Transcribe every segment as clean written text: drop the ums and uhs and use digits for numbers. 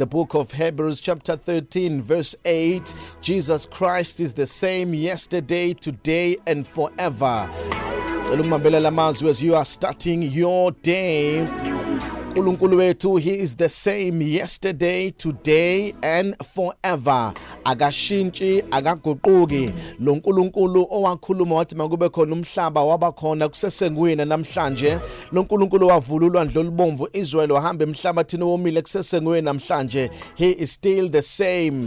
The book of Hebrews, chapter 13, verse 8: Jesus Christ is the same yesterday, today, and forever. Cela ukubambelela amazwi as you are starting your day. uNkulunkulu wethu, he is the same yesterday, today and forever. Akashintshi, akaguquki. Lo nkulunkulu owakhuluma wathi makube khona umhlaba, waba khona, kusesenguye namhlanje. Lo nkulunkulu wavula ulwandle olubomvu, Israel wahamba emhlabathini womile, kusesenguye namhlanje. He is still the same,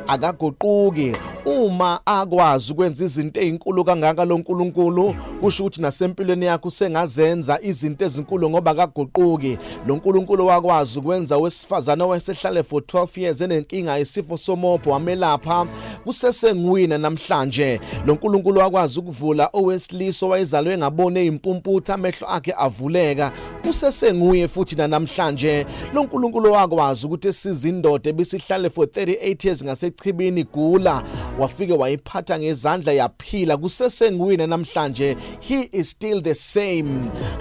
akaguquki. Uma akwazi ukwenza izinto ezinkulu kangaka lo nkulunkulu, kusho ukuthi nasempilweni yakho usengazenza izinto ezinkulu ngoba akaguquki. Lo nkulunkulu wakwazi ukwenza wesifazane owayesehlale for 12 years enenkinga yesifo somopho, wamelapha, kusesenguye namhlanje. Lo nkulunkulu wakwazi ukuvula owesilisa owayezalwe ngabone impumputhe, amehlo akhe avuleka, kusesenguye futhi namhlanje. Lo nkulunkulu wakwazi ukuthi esiza indoda ebisihlale for 38 years ngasechibini gula, wafike wayiphatha ngezandla, yaphila, kusesenguye namhlanje. He is still the same.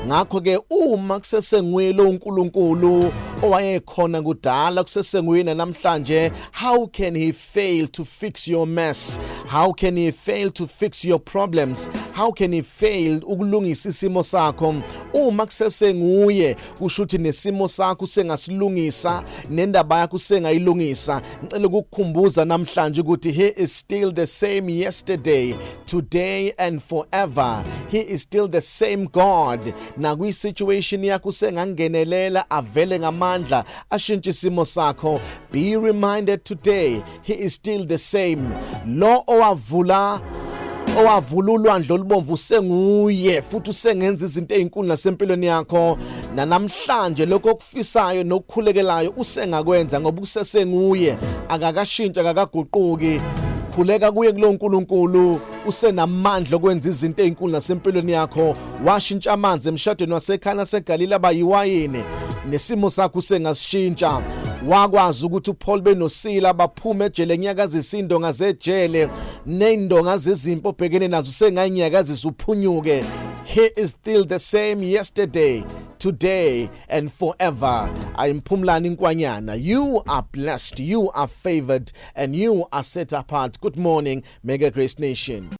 Ngakho ke uma kusesenguye lo uNkulunkulu owayekhona kudala, kusesenguye namhlanje, how can he fail to fix your mess? How can he fail to fix your problems? How can he fail ukulungisa isimo sakho? Uma kusesenguye, kusho ukuthi nesimo sakho usengasilungisa, nendaba yakho usengayilungisa. Ngicela ukukukhumbuza namhlanje ukuthi he is still the same yesterday, today and forever. He is still the same God. Nakwi situation yakho usengangenelela, avele ngamandla, ashintshe isimo sakho. Be reminded today, he is still the same. Lo owavula ulwandle olubomvu usenguye futhi, usengenza izinto ezinkulu nasempilweni yakho nanamhlanje. Lokho okufisayo nokukhulekelayo usengakwenza ngoba usesenguye, akakashintshi, akakaguquki. Khuleka kuye kulo nkulunkulu, usenamandla okwenza izinto ezinkulu nasempilweni yakho. Washintsha amanzi emshadweni waseKhana seGalile abayiwayini, nesimo sakho usengasishintsha. Wakwazi ukuthi uPaul benoSila baphume ejele, enyakazisa indonga zejele, nendonga zezimpi obhekene nazo usengayinyakazisa uphunyuke. He is still the same yesterday, today and forever. Ayimphumlani inkwanyana. You are blessed, you are favored and you are set apart. Good morning, Mega Grace Nation.